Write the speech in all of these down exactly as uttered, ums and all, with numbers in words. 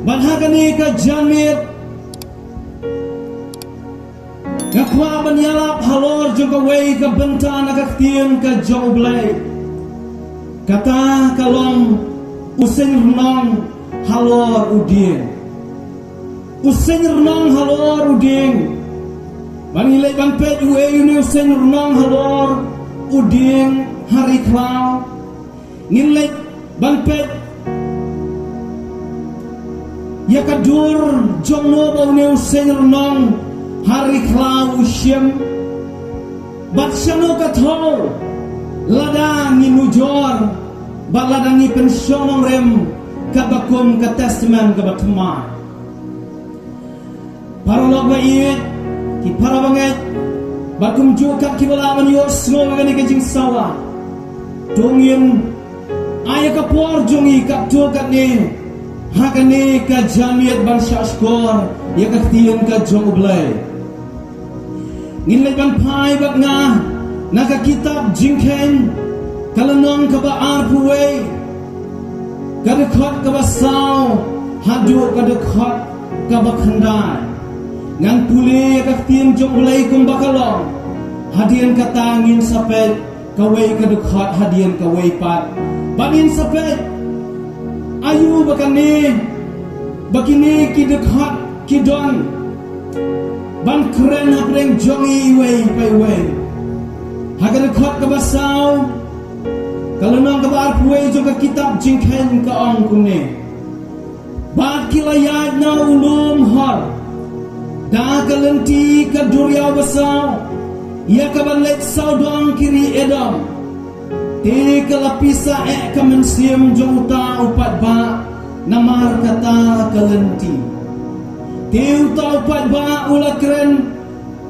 Bad ha kane ka janmiet nga kwah ban ïalap halor jong kawei ka bynta na ka ktien ka jong U Blei. Kata ka long u seng rnong halor u dieng. U seng rnong halor u dieng. Ban ngi leit ban peit uei une u seng rnong halor u dieng ha ri khlaw. Ngin leit ban peit ïa ka dur jong no ba une u seng rnong ha ri khlaw u shim. Bad shano ka thaw lada ngi nujor bad lada ngi pynshong nongrim kaba kum ka Testament kaba thymmai. Paralok ba ïeit, ki para bangeit, bad kumjuh kat kiba lah ban ïohsngew ïa kane ka jingsawa. To ngin ai ïa ka por jong ngi katto katne ha kane ka janmiet ban shahshkor ïa ka ktien ka jong U Blei. Ngin leit ban phai bad nga na ka kitab Jingkheiñ ka lynnong kaba arphew wei, ka dkhot kaba saw haduh ka dkhot kaba khyndai. Ngan pule ïa ka ktien jong U Blei kumba ka long. Hadien kata ngin sa peit kawei ka dkhot hadien kawei pat. Bad ngin sa peit aïu ba kane, ba kine ki dkhot ki don ban kren hapdeng jong ngi iwei pa iwei. Ha ka dkhot kaba saw, ka lynnong kaba arphew wei jong ka kitab Jingkheiñ ka ong kumne. Bad ki la ïaid na u lum Hor da ka lynti ka duriaw basaw, ïa kaban leit sawdong ki ri Edom. Te ka la pisa eh ka mynsiem jong uta u paidbah namar kata ka lynti. Te uta u paidbah u la kren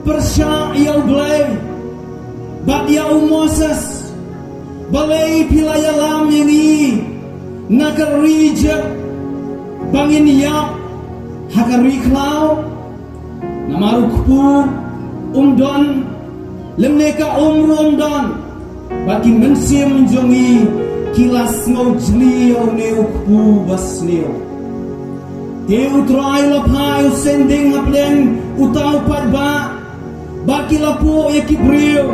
pyrshah ïa U Blei bad ïa u Moses. Balei phi la ïalam ïa ngi na ka ri Ijipt ba ngin ïap ha ka ri khlaw? Namar u kpu um don, lymne ka um ruh um don. Bad ki mynsiem jong ngi ki la sngewjli ïa une u kpu basniew. Te U Trai u la phah ïa u seng dieng hapdeng uta u paidbah. Bad ki la puh ïa ki briew.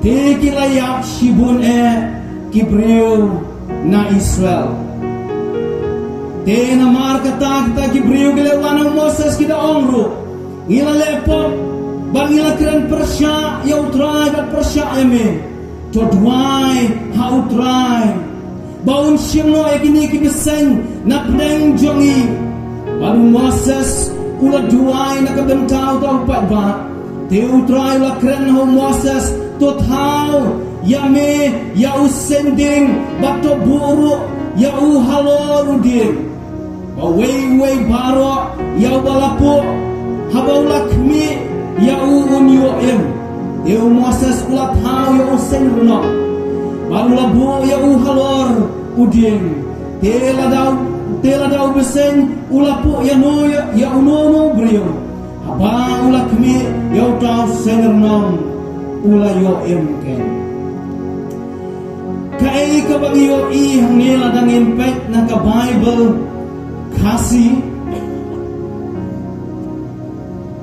Te ki la ïap shibun eh ki briew na Israel. Te namar kata kita ki briew ki la wan ha u Moses ki da ong ruh, ngi la leh pop bad ngi la kren pyrshah ïa U Trai bad pyrshah ïa me. To duwai ha U Trai ba un shim noh ïa kine ki bseiñ na pdeng jong ngi. Bad u Moses u la duwai na ka bynta uta u paidbah. Te U Trai u la kren ha u Moses, to thaw ïa me ïa u seng dieng bad to buh ruh ïa u halor u dieng. Ba uwei uwei baroh ïa uba la puh, haba u la khmih ïa u un ïoh im. Te u Moses u la thaw ïa u seng rnong bad u la buh ïa u halor u dieng. Te lada u, te lada u bseiñ u la puh ïa no ïa, ïa uno uno u briew, haba u la khmih ïa uta u seng rnong u la ïoh im keiñ. Kaei kaba ngi ïohi hangne lada ngin peit na ka Baibl Khasi,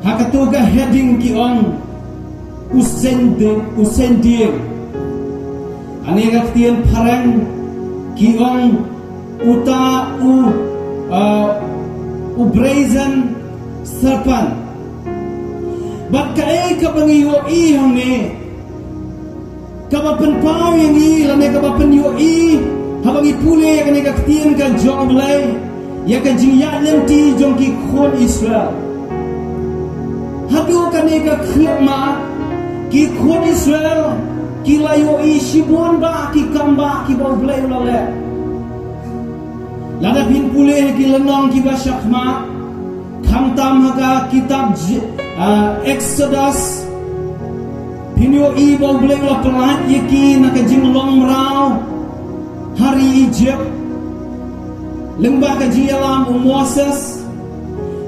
ha kato ka heading ki ong u seng dieng, u seng dieng. Hangne ka ktien phareng ki ong uta u, uh, u brazen serpent. Bad kaei kaba ngi ïohi hangne kaba pynpaw ïa ngi lane kaba pynïohi haba ngi pule ïa kane ka ktien ka jong U Blei ïa ka jingïaid lynti jong ki khun Israel. Haduh kane ka khyllipmat ki khun Israel ki la ïohi shibun bah ki kam bah kiba U Blei u la leh. Lada phin pule ha ki lynnong kiba shakhmat, khamtam ha ka kitab J-, ah, Exodus, phin ïohi ba U Blei u la pyllait ïa ki na ka jinglong mraw ha ri Ijipt. Lyngba ka jingïalam u Moses,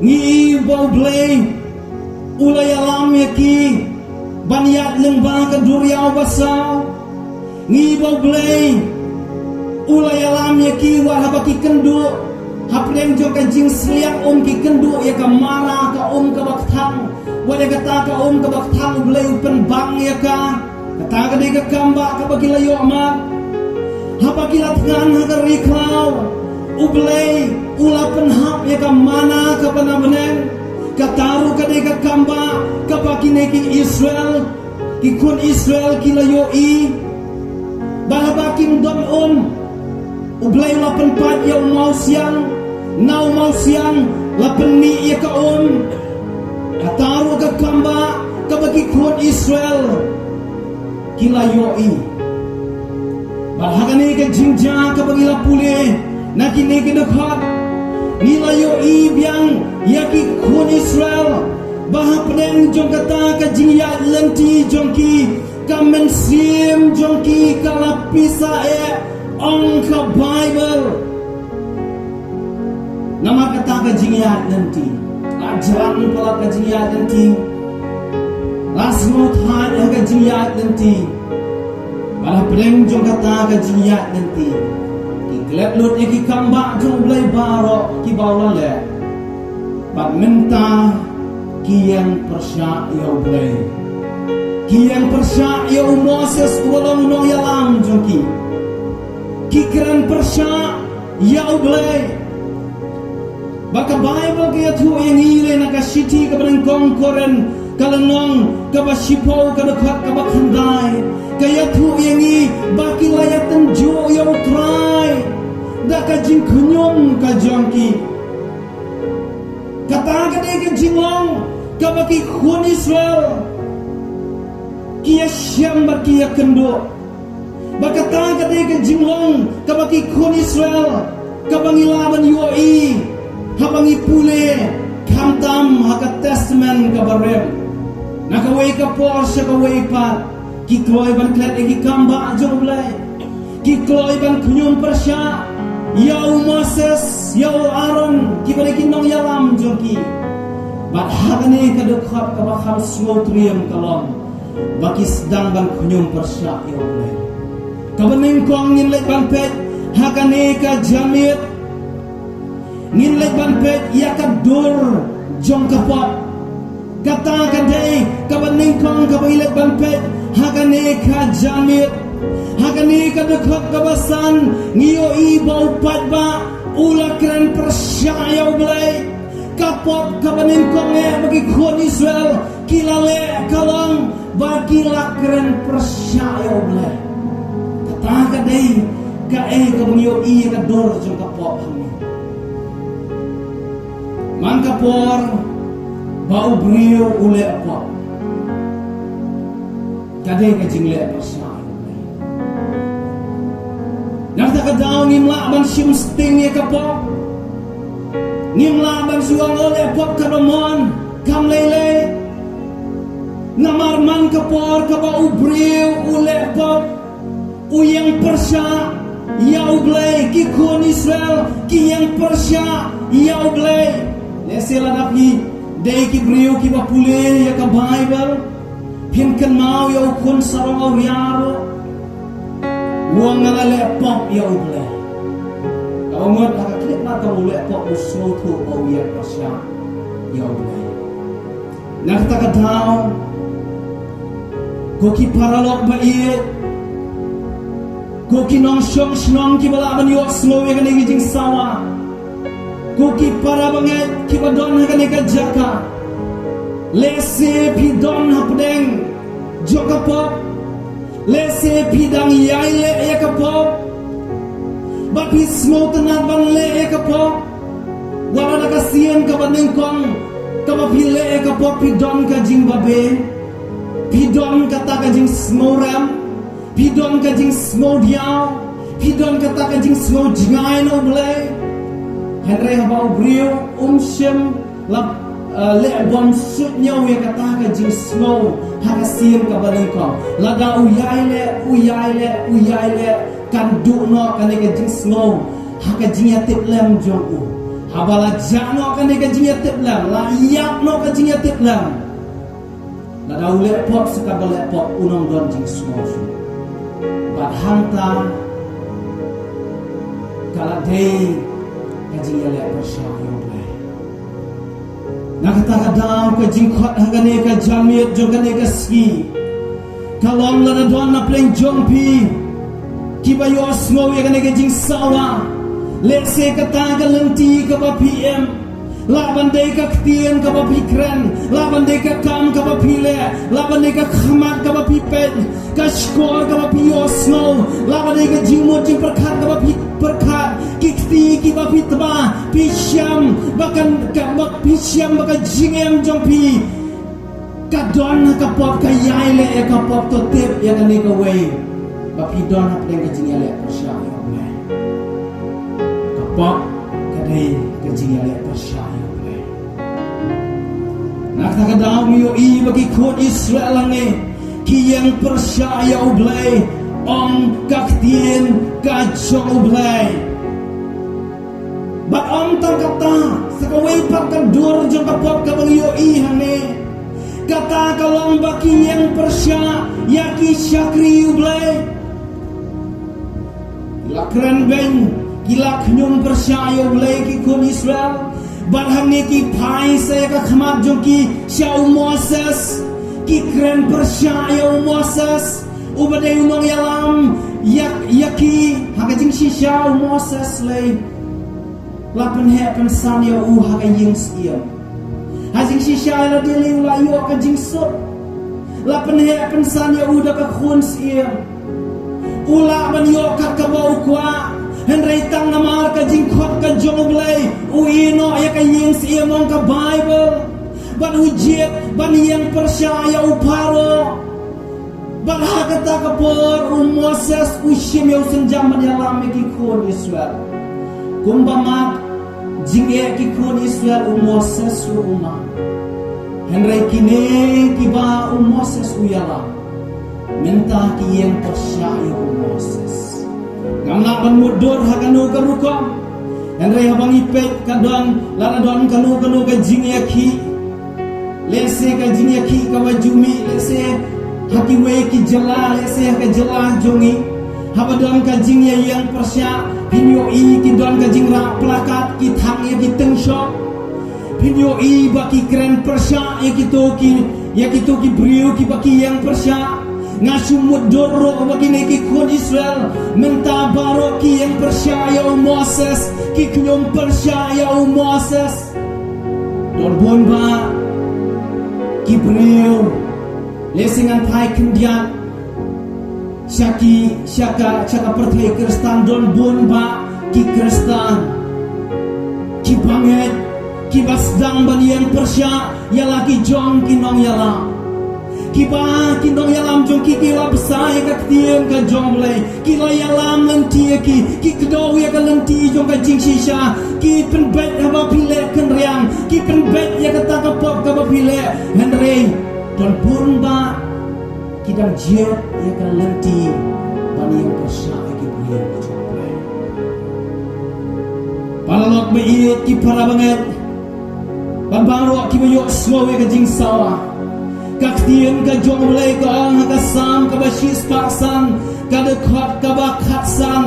ngi i ba U Blei u la ïalam ïa ki ban ïaid lyngba ka duriaw basaw. Ngi ba U Blei u la ïalam ïa ki wat haba ki kynduh Hapdeng jong ka jingsliang um ki kynduh ïa ka manna, ka um kaba kthang. Wat ïa kata ka um kaba kthang U Blei u pynbang ïa ka. Kata ka dei ka kambah kaba ki la ïoh mad. Haba ki la thngan ha ka ri khlaw, U Blei u la pynhap ïa ka manna kaba na bneng. Kata ruh ka dei ka kambah kaba kine ki Israel, ki khun Israel ki la ïohi. Ba haba kim don um, U Blei u la pynpait ïa u mawsiang, na u mawsiang la pynmih ïa ka um. Kata ruh ka kambah kaba ki khun Israel ki la ïohi. Bad ha kane ka jingjia kaba ngi la pule na kine ki dkhot, ngi la ïohi biang ïa ki khun Israel ba hapdeng jong kata ka jingïaid lynti jong ki, ka mynsiem jong ki ka la pisa eh, ong ka Baibl. Namar kata ka jingïaid lynti, la jlan palat ka jingïaid lynti, la sngewthuh ha ka jingïaid lynti. Bad hapdeng jong kata ka jingïaid lynti, ki klet lut ïa ki kambah jong U Blei baroh kiba u la leh. Bad mynta ki ïeng pyrshah ïa U Blei. Ki ïeng pyrshah ïa u Moses uba long u nongïalam jong ki. Ki kren pyrshah ïa U Blei. Ba ka Baibl ka ïathuh ïa ngi lei na ka shithi kaba nyngkong Korinth, ka lynnong kaba shiphew, ka dkhot kaba khyndai, ka ïathuh ïa ngi ba ki la ïatynjuh ïa U Trai da ka jingkhñium ka jong ki. Kata ka dei ka jinglong kaba ki khun Israel ki ïashem bad ki ïakynduh. Ba kata ka dei ka jinglong kaba ki khun Israel kaba ngi lah ban ïohi haba ngi pule khamtam ha ka Testament kaba rim. Na kawei ka por sha kawei pat, ki kloi ban klet ïa ki kambah jong U Blei. Ki kloi ban khñium pyrshah ïa u Moses, ïa u Aaron, kiba dei ki nongïalam jong ki. Bad ha kane ka dkhot kaba kham sngewtriem ka long ba ki sdang ban khñium pyrshah ïa U Blei. Kaba nyngkong ngin leit ban peit ha kane ka janmiet, ngin leit ban peit ïa ka dur jong ka pop. Kata ka dei kaba nyngkong kaba ngi leit ban peit ha kane ka janmiet. Ha kane ka dkhot kaba san ngi ïohi ba u paidbah u la kren pyrshah ïa U Blei. Ka pop kaba nyngkong eh ba ki khun Israel ki la leh ka long ba ki la kren pyrshah ïa U Blei. Kata ka dei kaei kaba ngi ïohi ïa ka dur jong ka pop hangne. Man ka por ba u briew u leh pop, ka dei ka jingleh pyrshah. Na kata ka daw ngim lah ban shim sting ïa ka pop. Ngim lah ban shu ong, o, leh pop ka da mon, kam lei lei. Namar man ka por kaba u briew u leh pop, u ïeng pyrshah ïa U Blei. Ki khun Israel ki ïeng pyrshah ïa U Blei. Lehse lada phi dei ki briew kiba pule ïa ka Baibl, phin kynmaw ïa u khun sarong awria ruh u ong, nga la leh pop ïa U Blei. Kaba mut ha ka khlieh mat kaba u leh pop u sngewthuh ba u ïeng pyrshah ïa U Blei. Na kata ka daw, ko ki paralok ba ïeit, ko ki nongshong shnong kiba lah ban ïohsngew ïa kane ka jingsawa, ko ki para bangeit kiba don ha kane ka jaka, lehse phi don hapdeng jong ka pop. Lehse phi dang ïai leh ïa ka pop, ba phi sngewtynnat ban leh ïa ka pop. Wat la da ka sien kaba nyngkong kaba phi leh ïa ka pop phi don ka jingbabe, phi don kata ka jingsngewrem, phi don ka jingsngewdiaw, phi don kata ka jingsngew jngai na U Blei. Hynrei haba u briew um shym la, eh, leh bym suidñiew ïa kata ka jingsngew ha ka sien kaba nyngkong, lada u ïai leh, u ïai leh, u ïai leh, kan duh noh kane ka jingsngew ha ka jingïatiplem jong u. Haba la jah noh kane ka jingïatiplem, la ïap noh ka jingïatiplem, lada u leh pop sa kaba leh pop, u nang don jingsngew shuh. Bad hangta ka la dei Ka jingïaleh pyrshah ïa U Blei. Na kata ka daw ka jingkhot ha kane ka janmiet jong kane ka sngi ka long lada don na pdeng jong phi kiba ïohsngew ïa kane ka jingsawa. Lehse kata ka lynti kaba phi im, lah ban dei ka ktien kaba phi kren, lah ban dei ka kam kaba phi leh, lah ban dei ka khmat kaba phi peit, ka shkor kaba phi ïohsngew, lah ban dei ka jingmut jingpyrkhat kaba phi pyrkhat, ki kti kiba phi tba, phi shem ba kan, ka, ba phi shem ba ka jingim jong phi ka don ha ka pop, ka ïai leh ïa ka pop. To tip ïa kane kawei ba phi don ha pdeng ka jingïaleh pyrshah ïa U Blei. Ka pop ka dei ka jingïaleh pyrshah ïa U Blei. Na kata ka daw ngi ïohi ba ki khun Israel hangne ki ïeng pyrshah ïa U Blei, ong ka ktien ka jong U Blei. Bad ym tang kata, sa kawei pat ka dur jong ka pop kaba ngi ïohi hangne, kata ka long ba ki ïeng pyrshah ïa ki shakri U Blei. Ki la kren beiñ, ki la khñium pyrshah ïa U Blei ki khun Israel. Bad hangne ki phai sa ïa ka khmat jong ki sha u Moses, ki kren pyrshah ïa u Moses uba dei u nongïalam ïa, ïa ki. Ha ka jingshisha u Moses lei la pynheh pynsan ïa u ha ka ïing syiem. Ha jingshisha lada lei u la ïoh ka jingsuk, la pynheh pynsan ïa u da ka khun syiem. U lah ban ïoh kat kaba u kwah, hynrei tang namar ka jingkhot ka jong U Blei u ïeh noh ïa ka ïing syiem, ong ka Baibl. Bad u jied ban ïeng pyrshah ïa u Pharaoh. Bad ha kata ka por u Moses u shim ïa u sienjam ban ïalam ïa ki khun Israel. Kumba mad jingeh ki khun Israel u Moses ruh u mad. Hynrei kine kiba u Moses u ïalam mynta ki ïeng pyrshah ïa u Moses. Ngam lah ban mutdur ha kano ka rukom. Hynrei haba ngi peit ka don, lada don kano kano ka jingïakhih, lehse ka jingïakhih kaba ju mih, lehse ha kiwei ki jylla, lehse ha ka jylla jong ngi, haba don ka jingïaïeng pyrshah, phin ïohi ki don ka jingrah plakat, ki thang ïa ki tyngshop. Phin ïohi ba ki kren pyrshah ïa kito ki, ïa kito ki briew kiba ki ïeng pyrshah. Nga shu mutdur ruh ba kine ki khun Israel mynta baroh ki ïeng pyrshah ïa u Moses, ki khñium pyrshah ïa u Moses. Don bun bah ki briew, lehse ngan phai khyndiat sha ki, sha ka, sha ka pyrthei Khristan, don bun bah ki Khristan kiba ngeit, kiba sdang ban ïeng pyrshah ïa la ki jong ki nongïalam. Kiba ki nongïalam jong ki ki la bsa ïa ka ktien ka jong U Blei, ki la ïalam lynti ïa ki, ki kdew ïa ka lynti jong ka jingshisha, ki pynbeit haba phi leh kynriang, ki pynbeit ïa kata ka pop kaba phi leh. Hynrei don bun bah ki dang jied ïa ka lynti ban ïeng pyrshah ïa ki briew ki jong U Blei. Para lok ba ïeit, ki para bangeit, bad baroh kiba ïohsngew ïa ka jingsawa. Ka ktien ka jong U Blei ka ong ha ka Salm kaba shispah san, ka dkhot kaba khatsan,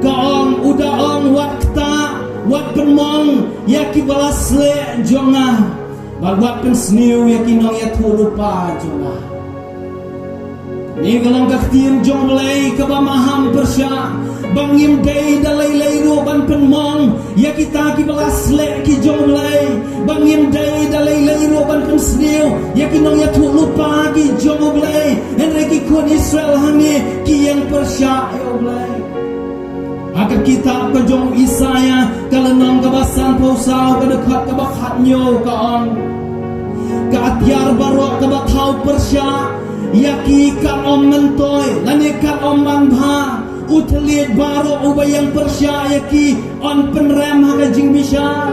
ka ong, u da ong, wat ktah, wat pynmong ïa kiba la sleh jong nga, bad wat pynsniew ïa ki nongïathuhlypa jong nga. Kane ka long ka ktien jong U Blei kaba maham pyrshah, ba ngim dei da lei lei ruh ban pynmong ïa kita kiba la sleh ki jong U Blei, ba ngim dei da lei lei ruh ban pynsniew ïa ki nongïathuhlypa ki jong U Blei. Hynrei ki khun Israel hangne ki ïeng pyrshah ïa U Blei. Ha ka kitab ka jong u Isaïah, ka lynnong kaba sanphew saw, ka dkhot kaba khathynñiew, ka ong, ka atiar baroh kaba thaw pyrshah ïa ki kan ym myntoi lane kan ym manbha. U thylliej baroh uba ïeng pyrshah ïa ki yn pynrem ha ka jingbishar.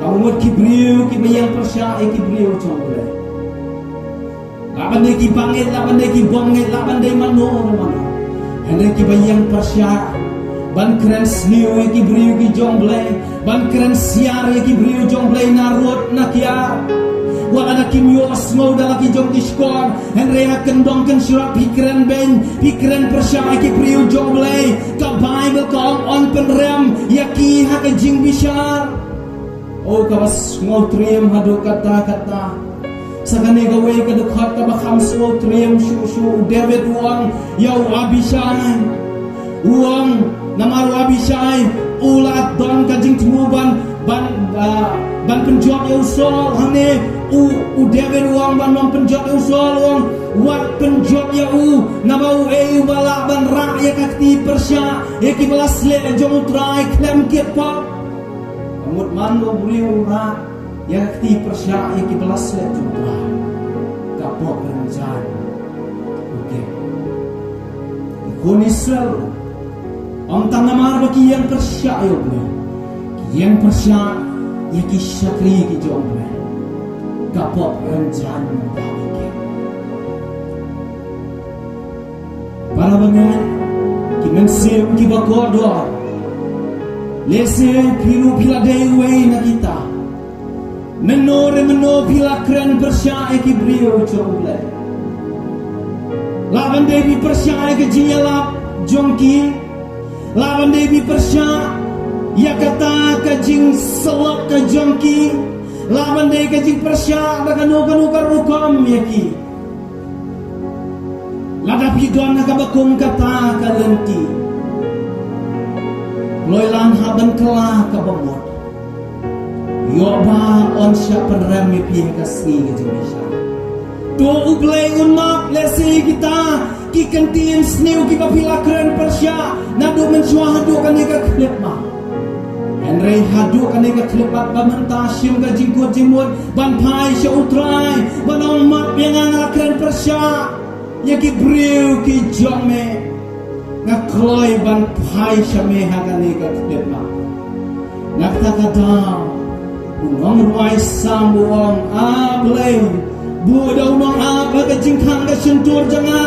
Ka mut ki briew kiba ïeng pyrshah ïa ki briew jong U Blei, lah ban dei ki bangeit, lah ban dei ki bymngeit, lah ban dei mano mano, hynrei kiba ïeng pyrshah ban kren sniew ïa ki briew ki jong U Blei, ban kren siar ïa ki briew jong U Blei na rud na kiar. Wat lada kim ïohsngew da la ki jong ki shkor, hynrei ha kyndong kynshrok phi kren beiñ, phi kren pyrshah ïa ki briew jong U Blei. Ka Baibl ka ong, yn pynrem ïa ki ha ka jingbishar. O, kaba sngewtriem haduh katta katta. Sa kane kawei ka dkhot kaba kham sngewtriem shuh shuh, u David u ong ïa u Abishai. U ong, namar u Abishai u la don ka jingthmu ban, ban, ah, ban pynjot ïa u Saul, hangne u, u David u ong ban ym pynjot ïa u Saul, u ong, wat pynjot ïa u, namar uei uba lah ban rah ïa ka kti pyrshah ïa kiba la sleh jong U Trai khlem kit pop. Ka mut man la u briew u rah ïa ka kti pyrshah ïa kiba la sleh jong U Trai, ka pop rynjaiñ u Gen. Ki khun Israel, ym tang namar ba ki ïeng pyrshah ïa U Blei, ki ïeng pyrshah ïa ki shakri ki jong U Blei, ka pop rynjaiñ u Gen. Para bangeit, ki mynsiem kiba kordor, lehse phi ruh phi la dei uwei na kita. Mynno re mynno phi la kren pyrshah ïa ki briew jong U Blei. Lah ban dei phi pyrshah ïa ka jingïalap jong ki. Lah ban dei phi pyrshah ïa kata ka jingsyllok ka jong ki. Lah ban dei ka jingpyrshah da kano kano ka rukom ïa ki. Lada phi don ha kaba kum kata ka lynti, kloi lang ha ban kylla kaba mut. Ïoh ba yn shah pynrem ïa phi ha ka sngi ka jingbishar. To U Blei un map, lehse kita ki kyntien sniew kiba phi la kren pyrshah naduh mynshuwa haduh kane ka khyllipmat. Hynrei haduh kane ka khyllipmat ba mynta, shim ka jingkut jingmut ban phai sha U Trai, ban ong, map ïa nga, nga la kren pyrshah ïa ki briew ki jong me. Nga kloi ban phai sha me ha kane ka khyllipmat. Na kata ka daw, u nongrwai Salm u ong, A Blei, buh da u nongap ha ka jingkhang ka shyntur jong nga,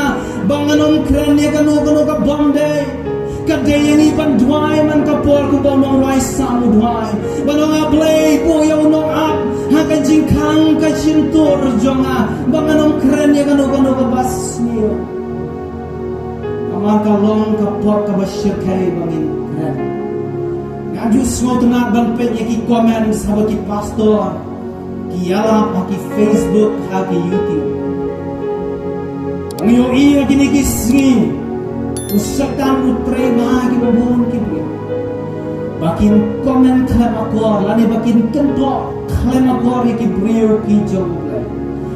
ba ngan ym kren ïa kano kano ka bymdei. Ka dei ïa ngi ban duwai man ka por kumba u nongrwai Salm u duwai, ban ong, A Blei, buh ïa u nongap ha ka jingkhang ka shyntur jong nga, ba ngan ym kren ïa kano kano kaba sniew. Namar ka long ka por kaba shyrkhei ba ngin kren. Nga ju sngewtynnat ban peit ïa ki comments haba ki pastor ki ïalap ha ki Facebook, ha ki YouTube. Nga ïohi ha kine ki sngi, u Soitan u trei bha ha ki bun ki briew ba kin comment khlem akor lane ba kin kynthoh khlem akor ïa ki briew ki jong U Blei.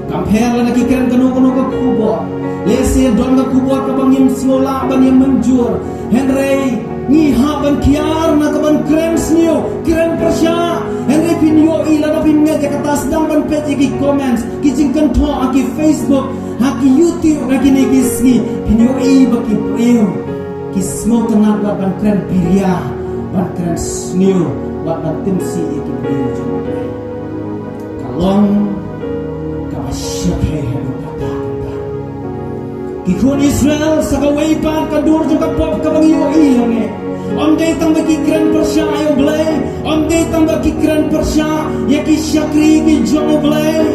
Kam pher lada ki kren kano kano ka khubor. Lehse don ka khubor kaba ngim sngew lah ban ïa mynjur, hynrei ngi hap ban kiar na ka ban kren sniew, kren pyrshah. Hynrei phin ïohi lada phin ngeit ïa kata, sdang ban peit ïa ki comments, ki jingkynthoh ha ki Facebook, ha ki YouTube, ha kine ki sngi, phin ïohi ba ki briew ki sngewtynnat wat ban kren biria, ban kren sniew, wat ban tim sih ïa ki briew jong U Blei. Ka long kaba shyrkhei haduh katta katta. Ki khun Israel, sa kawei pat ka dur jong ka pop kaba ngi ïohi hangne, ym dei tang ba ki kren pyrshah ïa U Blei, ym dei tang ba ki kren pyrshah ïa ki shakri ki jong U Blei,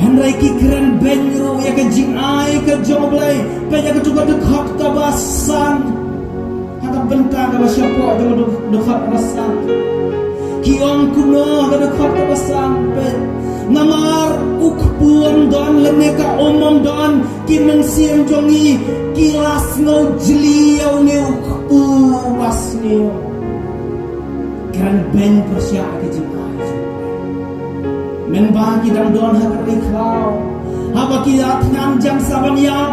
hynrei ki kren beiñ ruh ïa ka jingai ka jong U Blei. Peit ïa katu ka dkhot kaba san. Ha ka bynta kaba shapoh jong ka dkhot kaba san, ki ong kumno ha ka dkhot kaba san, peit, namar u kpu ym don lane ka um ym don, ki mynsiem jong ngi ki la sngew jli ïa une u kpu uba sniew. Kren beiñ pyrshah ka jingai jong U Blei. Mynba ki dang don ha ka ri khlaw, haba ki la thngan jam sa ban ïap,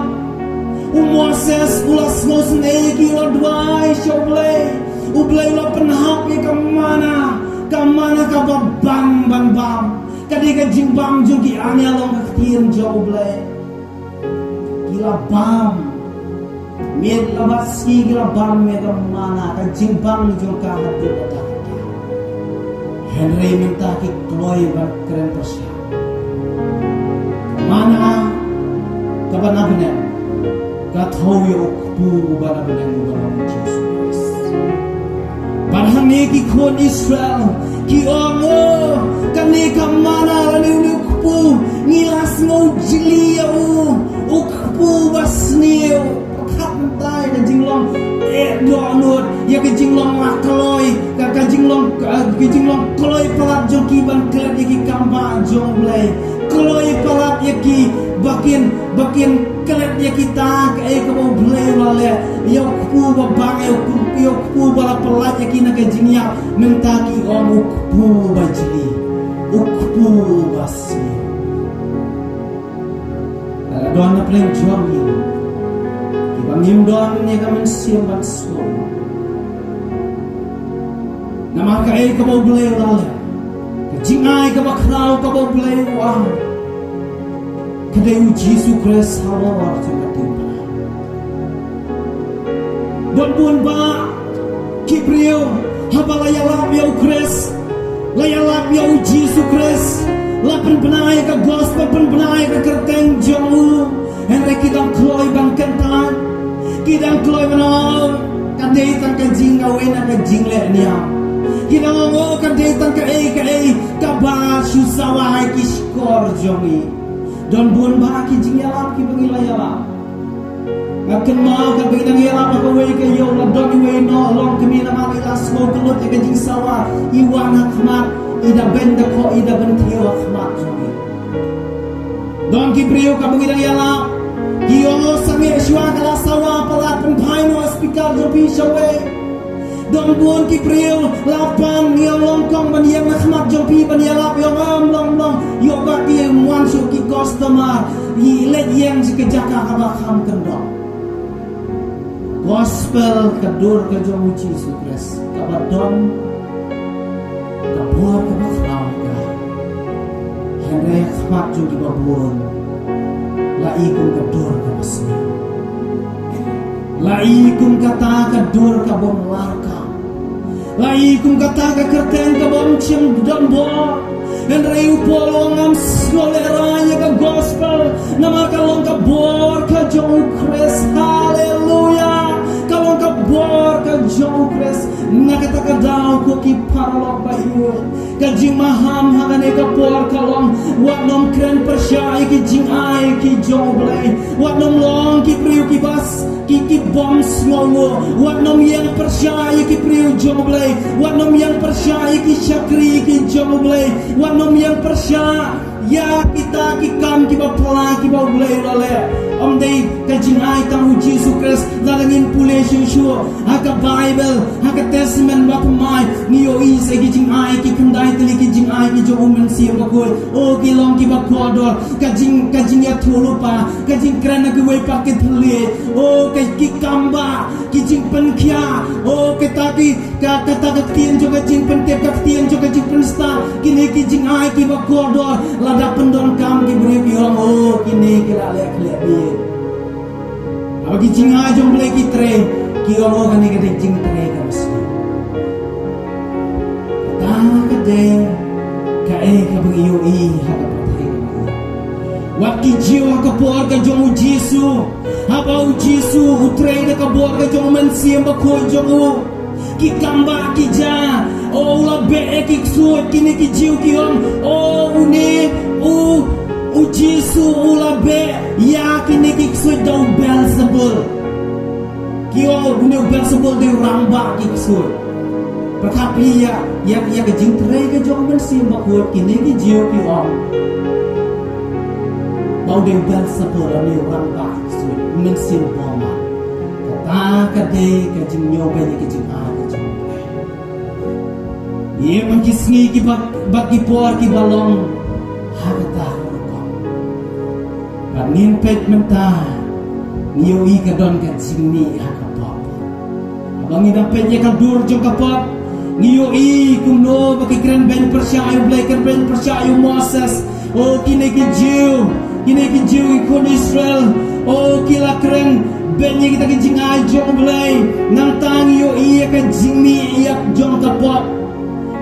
u Moses u la sngewsynei ïa ki, u la duwai sha U Blei. U Blei u la pynhap ïa ka manna, ka manna kaba bang ban bam. Ka dei ka jingbam jong ki, ane long ka ktien jong U Blei. Ki la bam. Miet la bad sngi ki la bam ïa ka manna, ka jingbam jong ka haduh katta katta. Hynrei mynta ki kloi ban kren pyrshah. Manna kaba na bneng ka thew ïa u kpu uba na bneng, uba long U Jisu Khrist. Bad hangne ki khun Israel ki ong, o, kane ka manna lane une u kpu Ngi la sngew jli ïa u, u kpu ba sniew. Pyrkhat mynta ïa ka jinglong eh dohnud, ïa ka jinglong la kloi, ka, ka jinglong, ka, ka jinglong kloi palat jong ki ban klet ïa ki kam ba jong U Blei. Kloi palat ïa ki ba kin, ba kin klet ïa kita kaei kaba U Blei u la leh. Ïa u kpu ba bang, ïa u kpu, ïa u kpu ba la pyllait ïa ki na ka jingïap, mynta ki ong u kpu ba jli, u kpu ba sniew. Lada don na pdeng jong ngi kiba ngim don ïa ka mynsiem ban sngewthuh, namar kaei kaba U Blei u la leh, ka jingai kaba khraw kaba U Blei u ai, ka dei U Jisu Khrist halor jong ka diengphna. Don bun bah ki briew haba la ïalap ïa U Khrist, la ïalap ïa U Jisu Khrist, la pynbna ïa ka gospel, pynbna ïa ka kyrteng jong u, hynrei ki dang kloi ban kyntait, ki dang kloi ban ong ka dei tang ka jingkawei na ka jingleh niam. Ki dang ong, oh, ka dei tang kaei kaei kaba shu sawa ha ki shkor jong ngi. Don bun bah ki jingïalap kiba ngi la ïalap. Nga kynmaw katba ngi dang ïalap ha kawei ka ïew, la don iwei noh longkmie, namar i la sngewkynlut ïa ka jingsawa, i wan ha khmat, i da beiñ da khoh, i da bynthiew ha khmat jong ngi. Don ki briew katba ngi dang ïalap ki ong, oh, sangeh shuwa ka la sawa palat, pynphai noh speaker jong phi shawei. Don bun ki briew la pan ïa u longkong ban ïeng na khmat jong phi ban ïalap, ïa u, em long, long, ïoh ba ki wan shuh ki customer, i leit ïeng sha ka jaka kaba kham kyndong. Gospel ka dur ka jong U Jisu Khrist kaba don ka bor kaba khraw ka, hynrei ha khmat jong kiba bun la i kum ka dur kaba sniew. La i kum kata ka dur ka bym larkam. La i kum kata ka kyrteng ka bym shym don bor. Hynrei u Paul u ong, ngam sngewlehrain ïa ka gospel, namar ka long ka bor ka jong U Khrist. Haleluya. Ka long ka bor ka jong U Khrist. Na kata ka daw ko ki paralok ba ïeit, ka jingmaham ha kane ka por ka long, wat nym kren pyrshah ïa ki jingai ki jong U Blei. Wat nym long ki briew kiba s-, ki, ki bym sngewnguh. Wat nym ïeng pyrshah ïa ki briew jong U Blei. Wat nym ïeng pyrshah ïa ki shakri ki jong U Blei. Wat nym ïeng pyrshah ïa kita ki kam kiba phylla kiba U Blei u la leh. Ym dei ka jingai tang U Jisu Khrist. Lada ngin pule shuh shuh ha ka Baibl, ha ka Testament Bathymmai, ngi ïohi sa ki jingai, ki khyndai tylli ki jingai ki jong U Mynsiem Bakhuid. Oh, ki long kiba kordor. Ka jing, ka jingïathuhlypa, ka jingkren ha kiwei pat ki thylliej. Oh, ka, ki kambah, ki jingpynkhiah. Oh, kita ki, ka, kata ka ktien jong ka jingpyntip, ka ktien jong ka jingpynstad. Kine ki jingai kiba kordor. Lada pyndonkam ki briew ki ong, oh, kine ki la leh khleh beit. Haba ki jingai jong U Blei ki trei, ki ong, oh, kane ka dei jingtrei kaba sniew. Kata ka dei kaei kaba ngi ïohi ha ka pyrthei. Wat ki Jiw ha ka por ka jong U Jisu, haba U Jisu u trei da ka bor ka jong U Mynsiem Bakhuid jong u, ki kambah ki jia, oh, u la beh ïa ki ksuid. Kine ki Jiw ki ong, oh, une, u, U Jisu u la beh ïa kine ki ksuid da u Belsebul. Ki ong, oh, une u Belsebul dei u rangbah ki ksuid. Pyrkhat phi ïa, ïa, ïa ka jingtrei ka jong U Mynsiem Bakhuid, kine ki Jiw ki ong, ba u dei u Belsebul, une u rangbah ki ksuid, u mynsiem bymman. Kata ka dei ka jingñiewbeiñ ïa ka jingai ka jong U Blei. Ïa man ki sngi ki bad, bad ki por kiba long ha kata ka rukom. Bad ngin peit mynta, ngi ïohi ka don ka jingmih ha ka pop. Haba ngi dang peit ïa ka dur jong ka pop, ngi ïohi kumno ba ki kren beiñ pyrshah ïa U Blei, kren beiñ pyrshah ïa u Moses. Oh, kine ki Jiw, kine ki Jiw, ki khun Israel. Oh, ki la kren beiñ ïa kita ki jingai jong U Blei. Nangta ngi ïohi ïa ka jingmih ïa jong ka pop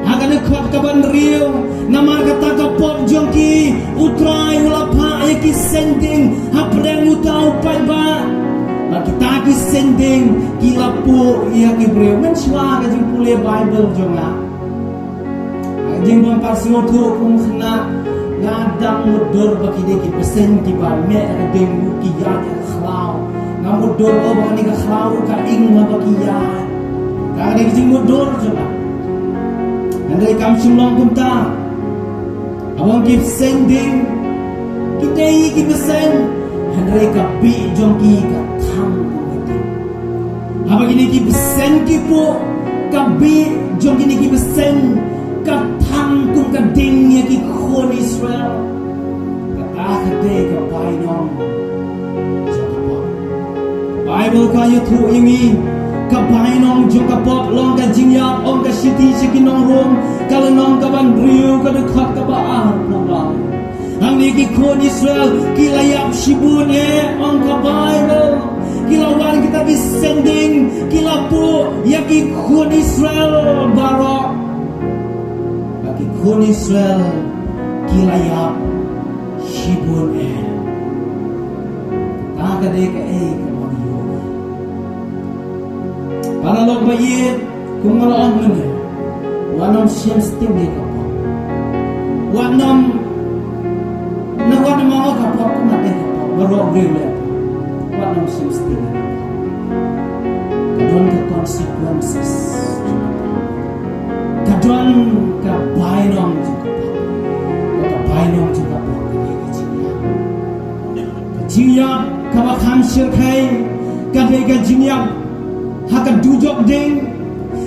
ha kane ka khot kaba hynriew. Namar kata ka pop jong ki, U Trai u la phah ïa ki saiñding hapdeng uta u paidbah. Bad kita ki saiñding ki la puh ïa ki briew. Mynshuwa ka jingpule Baibl jong nga, ka jingbym pat sngewthuh kum khynnah, Nga dang mutdur ba kine ki bseiñ kiba meh ha ka ding ruh ki ïaid ha ka khlaw. Nga mutdur, oh, ba kane ka khlaw ruh ka ing ha ba ki ïaid. Kane ka jingmutdur jong nga. Hynrei kam shym long kumta. Haba ki bseiñ ding, ki dei ki bseiñ, hynrei ka bih jong ki ka thang kum ka ding. Haba kine ki bseiñ ki puh, ka bih jong kine ki bseiñ ka thang kum ka ding ïa ki khun Israel. Kata ka dei ka bainong jong ka pop. Baibl ka ïathuh ïa ngi, ka bainong jong ka pop long ka jingïap, ong ka shithi sha ki nong Rom, ka lynnong kaba hynriew, ka dkhot kaba arphew lai. Hangne ki khun Israel ki la ïap shibun eh, ong ka Baibl. Ki la wan kita ki sending, ki la puh ïa ki khun Israel baroh. Ba ki khun Israel ki la ïap shibun eh. Ta ka dei kaei kaba ngi ïohi. Paralok ba ïeit, kum nga la ong mynne, wat nym shim sting ïa ka pop. Wat nym, na wat nym ong ka pop, ka mat ïa ka pop, baroh briew leh. Wat nym shim sting ïa ka pop. Ka don ka consequences. Ka don ka bainong jong ka pop. Ka bainong jong ka pop ka dei ka jingïap. Ka jingïap kaba kham shyrkhei ka dei ka jingïap ha ka dujok ding.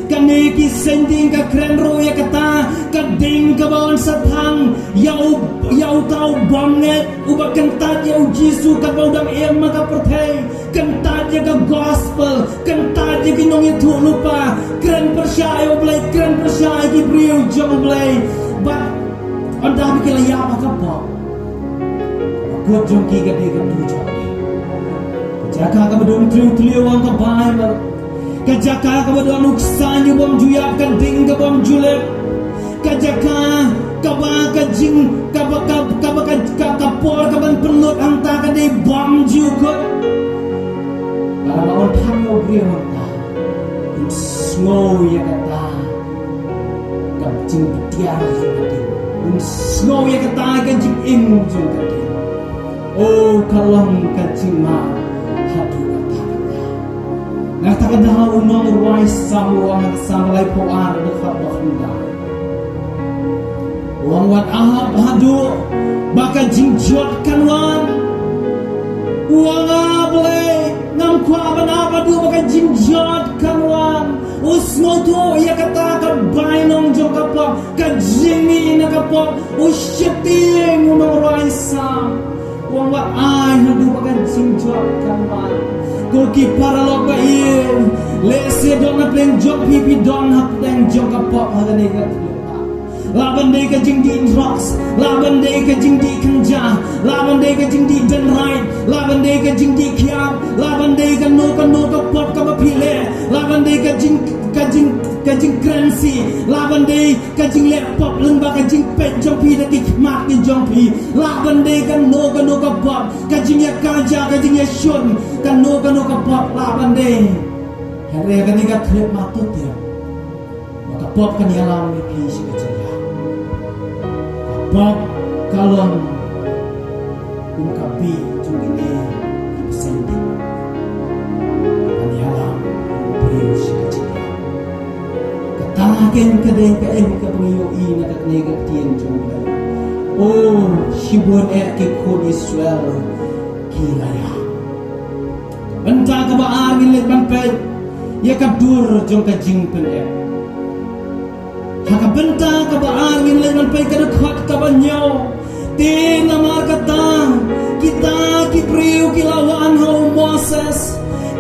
Kane ki sending ka kren ruh ïa kata, ka ding kaba yn sa thang ïa u, ïa uta u bymngeit uba kyntait ïa u Jisu katba u dang im ha ka pyrthei. Kyntait ïa ka gospel, kyntait ïa ki nongïathuhlypa, kren pyrshah ïa U Blei, kren pyrshah ïa ki briew jong U Blei. Bad ynda ba ki la ïap ha ka pop, ka kut jong ki ka dei ka dujok. Ka jaka kaba don tliw tliw, ong ka Baibl. Ka jaka kaba don u ksaiñ u bym ju ïap, ka ding ka bym ju lip. Ka jaka kaba ka jing, kaba, ka, kaba ka, ka, ka por kaban pynlut hangta ka dei bymjukut. Lada ba un thang ïa u briew hangta, un sngew ïa kata ka jingpyniar jong ka ding. Un sngew ïa kata ka jingim jong ka ding. O, ka long ka jingma haduh katta katta. Na kata ka daw u nongrwai Salm u ong ha ka Salm laiphew ar dkhot ba khyndai. U ong wat ap haduh ba ka jingjot kan wan. U ong, A Blei, ngam kwah ban ap haduh ba ka jingjot kan wan. U sngewthuh ïa kata ka bainong jong ka pop, ka jingmih na ka pop, u sheptieng u nongrwai Salm. U ong wat ai haduh ba ka jingjot kan wan. Ko ki paralok ba ïeit, lehse don na pdeng jong phi, phi don ha pdeng jong ka pop ha kane ka khyllipmat. Lah ban dei ka jingdih drugs, lah ban dei ka jingdih kynja, lah ban dei ka jingdih dendrite, lah ban dei ka jingdih khiap, lah ban dei kano kano ka pop kaba phi leh, lah ban dei ka jing, ka jing, ka jingkren shi, lah ban dei ka jingleh pop lyngba ka jingpeit jong phi da ki khmat ki jong phi. Lah ban dei kano kano ka pop, ka jingïakajia, ka jingïashun, kano kano ka pop lah ban dei. Hynrei ha kane ka khyllipmat to tieng, ba ka pop kan ïalam ïa phi sha ka jingïap. Ka pop ka long kum ka bih jong kine ki bseiñ ding. Kan ïalam ïa u briew sha ka jingïap. Kata keiñ ka dei kaei kaba ngi ïohi na kane ka ktien jong U Blei. O, shibun eh ki khun Israel ki la ïap. Bynta kaba ar ngin leit ban peit ïa ka dur jong ka jingpyneh. Ha ka bynta kaba ar ngin leit ban peit ka dkhot kaba hynñiew. Te namar kata, kita ki briew ki la wan ha u Moses,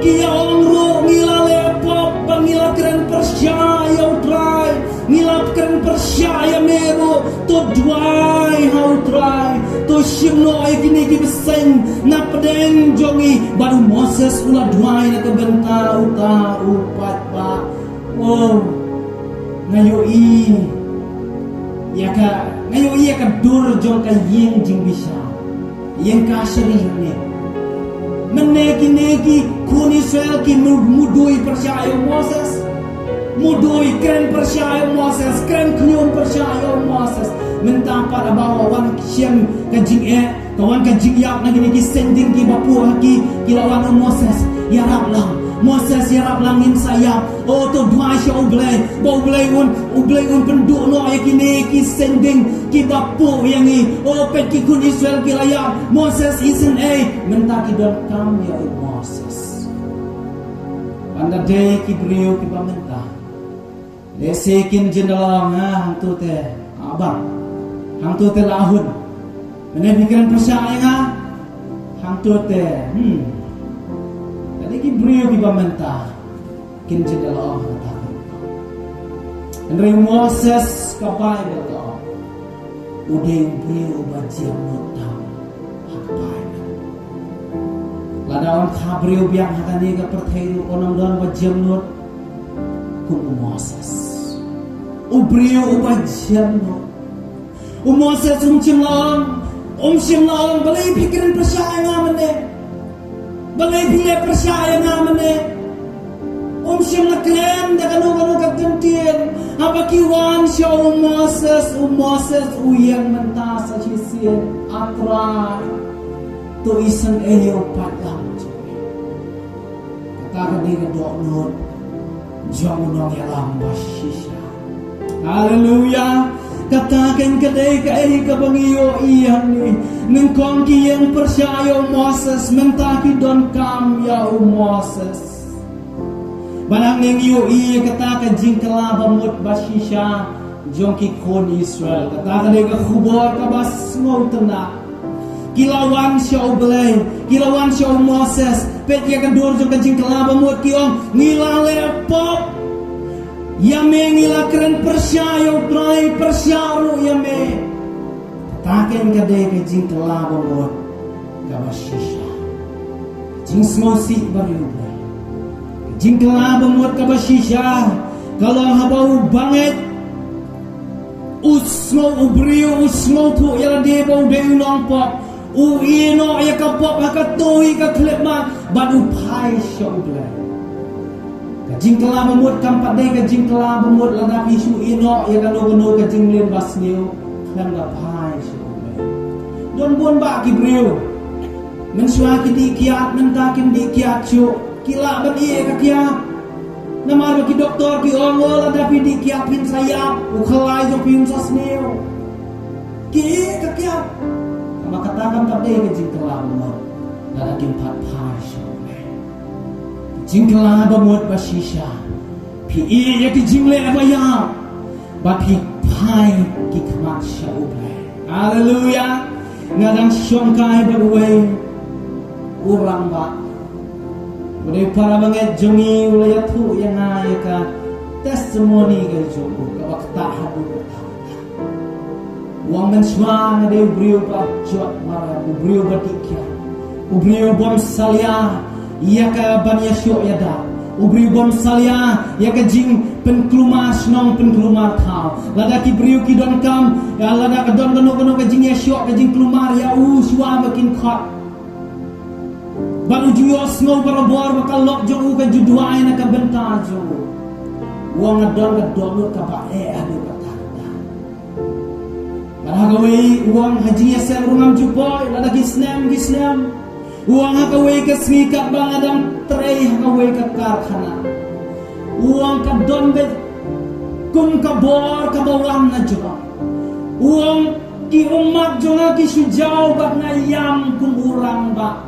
ki ïa ong ruh, ngi la leh pop bad ngi la kren pyrshah ïa U Trai, ngi la kren pyrshah ïa me ruh, to duwai ha U Trai, to shim noh ïa kine ki bseiñ na pdeng jong ngi. Bad u Moses u la duwai na ka bynta uta u paidbah. O, nga ïohi ïa ka, nga ïohi ïa ka dur jong ka ïing jingbishar, ïing kashari ne. Mynne kine ki khun Israel ki mu-, mudui pyrshah ïa u Moses. Mudui, kren pyrshah ïa u Moses, kren khñium pyrshah ïa u Moses. Mynta pat haba wan shem ka jingeh, ka wan ka jingïap na kine ki seng ding kiba puh ha ki, ki la wan, u Moses, ïarap lang. Moses, ïarap lang, ngin sa ïap. O, to duwai sha U Blei, ba U Blei un, U Blei un pynduh noh ïa kine ki seng ding kiba puh ïa ngi. O, peit ki khun Israel ki la ïap. Moses, isynei. Mynta ki donkam ïa u Moses. Ynda dei ki briew kiba mynta, lehse kin jin da long, ha, hangto te, ah, bang. Hangto te la hun. Mynne phi kren pyrshah ïa nga. Hangto te, hmm. Lada ki briew kiba mynta, kin jin da long, ha, ta. Hynrei Moses, ka Baibl ka ong, u dei u briew uba jemnud tam ha ka Baibl. Lada ong ka briew biang ha kane ka pyrthei ruh, un ym don ba jemnud kum u Moses. U briew uba jemnud. U Moses um shym la ong, um shym la ong, balei phi kren pyrshah ïa nga mynne? Balei phi leh pyrshah ïa nga mynne? Um shym la kren da kano kano ka kyntien. Haba ki wan sha u Moses, u Moses u ïeng mynta sa shisien, A Trai, to isynei ïa u paidlang jong me. Kata ka dei ka dohnud jong u nongïalam ba shisha. Haleluya. Kata keiñ ka dei kaei kaba ngi ïohi hangne. Nyngkong ki ïeng pyrshah ïa u Moses, mynta ki donkam ïa u Moses. Bad hangne ngi ïohi ïa kata ka jingkylla bamut ba shisha jong ki khun Israel. Kata ka dei ka khubor kaba sngewtynnat. Ki la wan sha U Blei, ki la wan sha u Moses. Peit ïa ka dur jong ka jingkylla bamut, ki ong, ngi la leh pop ïa me, ngi la kren pyrshah ïa U Trai, pyrshah ruh ïa me. Kata keiñ ka dei ka jingkylla bamut kaba shisha. Jingsngewsih ba riewblei. Ka jingkylla bamut kaba shisha ka long haba u bangeit u sngew, u briew u sngewthuh ïa lade ba u dei u nongpop. U ïeh noh ïa ka pop ha kato hi ka khyllipmat bad u phai sha U Blei. Ka jingkylla bamut kam pat dei ka jingkylla bamut lada phi shu ïeh noh ïa kano kano ka jingmlien basniew khlem da phai sha U Blei. Don bun bah ki briew, mynshuwa ki dih kiad, mynta kim dih kiad shuh. Ki lah ban ïeh ïa ka kiad. Namar ba ki doktor ki ong, o, lada phi dih kiad phin sa ïap, u khyllai jong phi un sa sniew. Ki ïeh ïa ka kiad. Namar kata kam pat dei ka jingkylla bamut lada kim pat phai sha U Blei. Jingkylla bamut ba shisha, phi ïeh ïa ki jingleh ba ïap bad phi phai ki khmat sha U Blei. Haleluya. Nga dang shongkai bad uwei u rangbah, u dei para bangeit jong ngi, u la ïathuh ïa nga ïa ka testimony ka jong u kaba ktah haduh katta. U ong, mynshuwa nga dei u briew ba jot mareh, u briew ba dih kiad, u briew bym salia ïa ka ban ïashoh ïada, u briew bym salia ïa ka jingpynkulmar shnong pynkulmar thaw. Lada ki briew ki donkam, ïa, lada ka don kano kano ka jingïashoh ka jingkulmar ïa u, shuwa ba kin khot. Bad u ju ïohsngew barabor ba ka lok jong u ka ju duwai na ka bynta jong u. U ong, nga don ka dohnud kaba eh haduh katta katta. Bad ha kawei u ong, ha jingïaseng ruh ngam ju poi, lada ki snem ki snem. U ong, ha kawei ka sngi katba nga dang trei ha kawei ka karkhana, u ong, ka don beit kum ka bor kaba wan na jong. U ong, ki ummat jong nga ki shu jaw bad nga ïam kum u rangbah.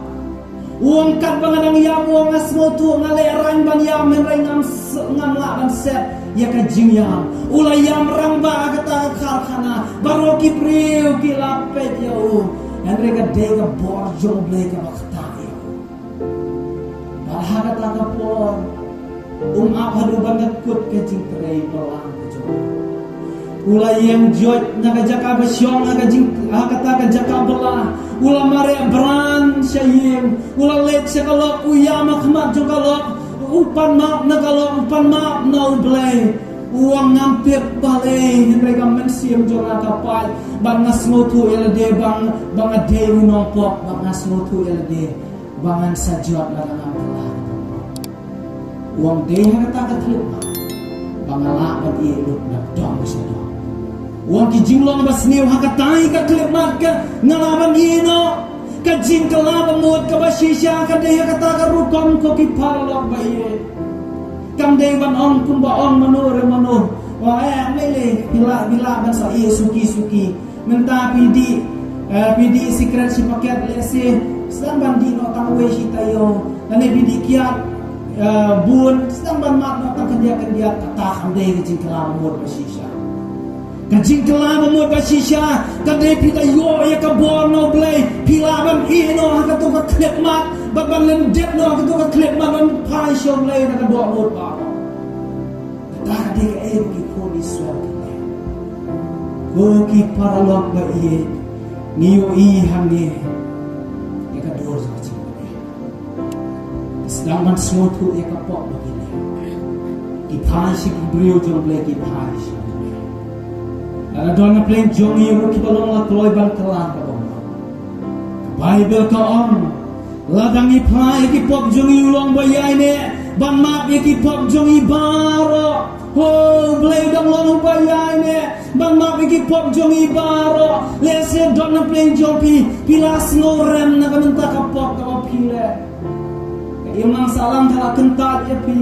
U ong, katba nga dang ïam, u ong, nga sngewthuh nga lehraiñ ban ïam, hynrei ngam s-, ngam lah ban set ïa ka jingïam. U la ïam rangbah ha kata ka karkhana, baroh ki briew ki la peit ïa u. Hynrei ka dei ka bor jong U Blei kaba ktah ïa u. Bad ha kata ka por um ap haduh ban da kut ka jingtrei bylla ka jong u. U la ïeng joit na ka jaka ba shong ha ka jing, ha kata ka jaka bylla. U la mareh bran sha ïing. U la leit sha ka lok, u ïam ha khmat jong ka lok. U pan map na ka lok, u pan map na U Blei. U ong, ngam tip balei, hynrei ka mynsiem jong nga ka pait. Bad nga sngewthuh ïa lade ba nga, ba nga dei u nongpop, bad nga sngewthuh ïa lade ba ngan sa jot lada ngam kylla. U ong, dei ha kata ka khyllipmat, Nga lah ban ïeh lut na dong sha dong. U ong ki jinglong ba sniew ha katai ka khyllipmat ka nga lah ban ïeh noh. Ka jingkylla ba mut kaba shisha ka dei ha kata ka rukom ko ki paralok ba ïeit. Kam dei ban ong kumba ong mano re mano. Wa eh, me le, phi lah, phi lah ban sa ïeh suki suki. Mynta phi dih, eh, phi dih sikret shi paket lehse, sdang ban dih noh tang wei shi taïew. Lane phi dih kiad, eh, bun, sdang ban mad noh tang khyndiat khyndiat, kata kam dei ka jingkylla ba mut ba shisha. Ka jingkylla ba mut ba shisha ka dei phi da ïoh ïa ka bor na U Blei, phi lah ban ïeh noh ha kato ka khyllipmat, bad ban lyndet noh ha kato ka khyllipmat, ban phai sha U Blei na ka dohnud baroh. Kata ka dei kaei ba ki khun Israel ki leh. Ko ki paralok ba ïeit, ngi ïohi hangne ïa ka dur jong ka jingpynim. Sdang ban sngewthuh ïa ka pop ba ki leh, ki phai sha ki briew jong U Blei, ki phai sha U Blei. Lada don na pdeng jong ngi ruh kiba long la kloi ban kylla kaba mut. Ka Baibl ka ong, lada ngi phai ïa ki pop jong ngi, u long uba ïaineh ban map ïa ki pop jong ngi baroh. Ho, U Blei u dang long uba ïaineh ban map ïa ki pop jong ngi baroh. Lehse don na pdeng jong phi, phi la sngewrem na ka bynta ka pop kaba phi leh. Ka imlang sahlang ka la kyntait ïa phi.